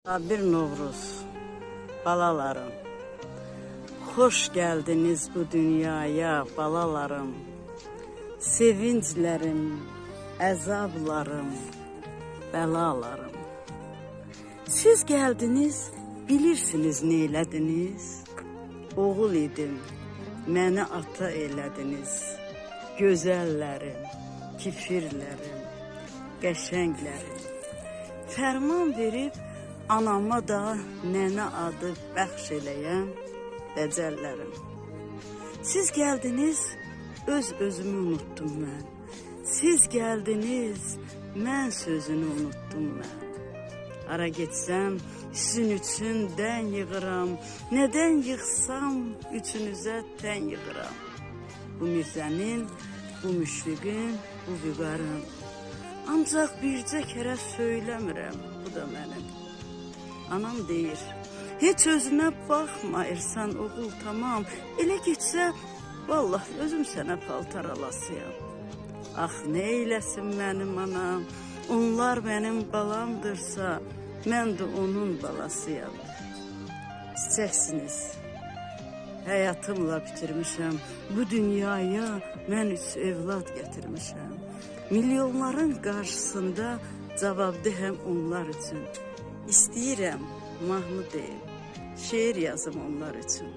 Bir Novruz, balalarım. Xoş gəldiniz bu dünyaya, balalarım. Sevinclərim, əzablarım, bəlalarım. Siz gəldiniz, bilirsiniz nə elədiniz? Oğul idim, məni ata elədiniz. Gözəllərim, kifirlərim, qəşənglərim. Fərman verib anama da nənə adı bəxş eləyən dəcəllərim. Siz gəldiniz, öz özümü unutdum mən. Siz gəldiniz, mən sözünü unutdum mən. Hara getsəm, sizin üçün dən yığıram. Nədən yığsam, üçünüzə tən yığıram. Bu Mirzənin, bu Müşfiqin, bu Vüqarın. Ancaq bircə kərə söyləmirəm, bu da mənim. Anam deyir, heç özünə baxmayırsan oğul tamam. Elə getsə, vallah özüm sənə paltar alasıyam. Ax, nə eyləsin mənim anam, onlar mənim balamdırsa, mən də onun balasıyam. Çiçəksiniz, həyatımla bitirmişəm, bu dünyaya mən üç evlad gətirmişəm. Milyonların qarşısında cavabdehəm onlar üçün. İstəyirəm mahnı deyim, şeir yazım onlar üçün.